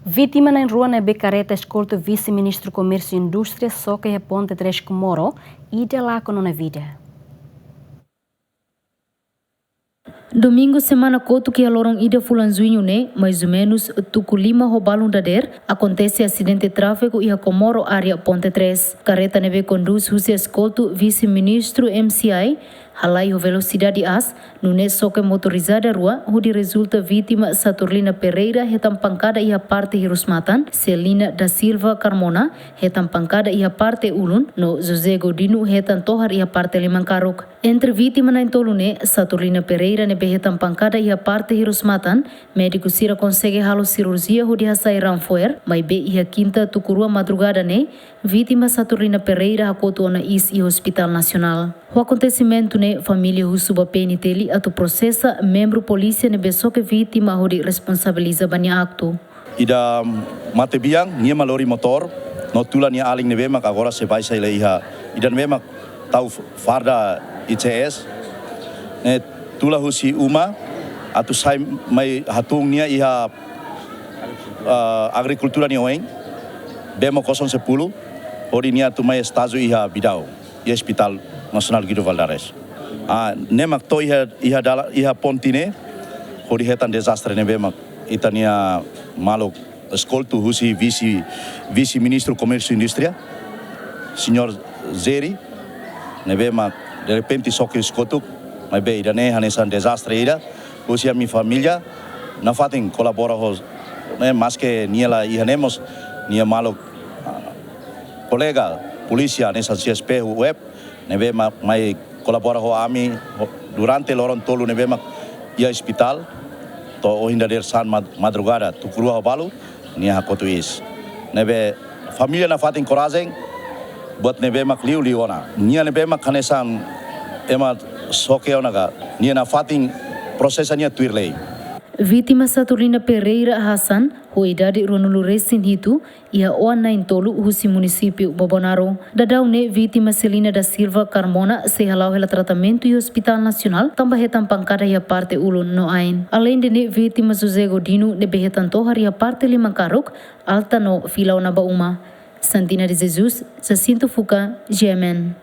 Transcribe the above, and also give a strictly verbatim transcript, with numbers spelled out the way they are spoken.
Vítima na'in rua ne'ebé kareta eskoltu Vise-Ministru Komérsiu Indústria xoke iha Ponte Três Comoro, ida lakon ona vida. Domingu semana kotuk iha loron ida fulan Juñu ne'e, mais ou menus tuku lima ho balun dadeer, akontese asidente tráfegu iha Comoro área Ponte Três. Kareta ne'ebé kondús husi eskoltu Vise-Ministru M C I, halai ho velosidade aas, nune'e xoke motorizada rua, hodi rezulta vítima Saturnina Pereira hetan pankada iha parte hirus-matan, Celina da Silva Carmona hetan pankada iha parte ulun, no José Godino hetan tohar iha parte liman karuk. Entre vítima na'in tolu ne'e, Saturnina Pereira ne'ebé hetan pankada iha parte hirus-matan, médiku sira konsege halo sirurjia hodi hasai raan fo'er, maibé iha kinta tuku rua madrugada ne'e, vítima Saturnina Pereira hakotu ona iis iha Hospital Nasionál. Ho akontesimentu ne'e, família husu ba P N T L atu prosesa membru polísia ne'ebé xoke vítima hodi responsabiliza ba nia aktu. Ida matebian, nia mak lori motór, no tula nia alin ne'ebé mak agora sei baixa hela iha, ida ne'ebé mak tau farda I C S, ne'e tula husi uma, atu sai mai hatún nia iha, ah, agrikultura nia oin, Bemo kosong sepuluh, hodi nia atu mai estájiu iha Bidau, iha Hospital Nasionál Guido Valadares. Ah, ne'e mak to'o iha, iha dala, iha ponte ne'e, hodi hetan dezastre ne'ebé mak ita-nia maluk eskoltu husi vise, Vise-Ministru Komérsiu Indústria, Señór José, ne'ebé mak derrepente xoke husi kotuk, maibé ida-ne'e hanesan dezastre ida, husi ami família nafatin kolabora ho, ne'e, maske nia la iha ne'e mós, nia maluk, ah, kolega polísia hanesan C S P ho web, ne'ebé ma-, mai kolabora ho ami, ho, durante loron tolu ne'ebé mak iha ospitál, to'o ohin dadeer-saan mad-, madrugada, tuku rua ho balu, nia hakotu iis. Ne'ebé família nafatin korajen, buat ne'ebé mak liu liu ona. Nia ne'ebé mak hanesan ema xoke ona ka, nia nafatin prosesa nia tuir lei. Vítima Saturnina Pereira Hassan, ho idade ruanulu-resin-hitu, iha oan na'in tolu husi munisípiu Bobonaro. Daudaun ne'e vítima Celina da Silva Carmona sei hala'o hela tratamentu iha Hospital Nasionál, tanba hetan pankada iha parte ulun no ain. Aleinde ne'e vítima José Godino ne'ebé hetan tohar iha parte liman karuk, alta no fila ona ba uma. Santina de Jesus, Jacinto Fuca, G M N.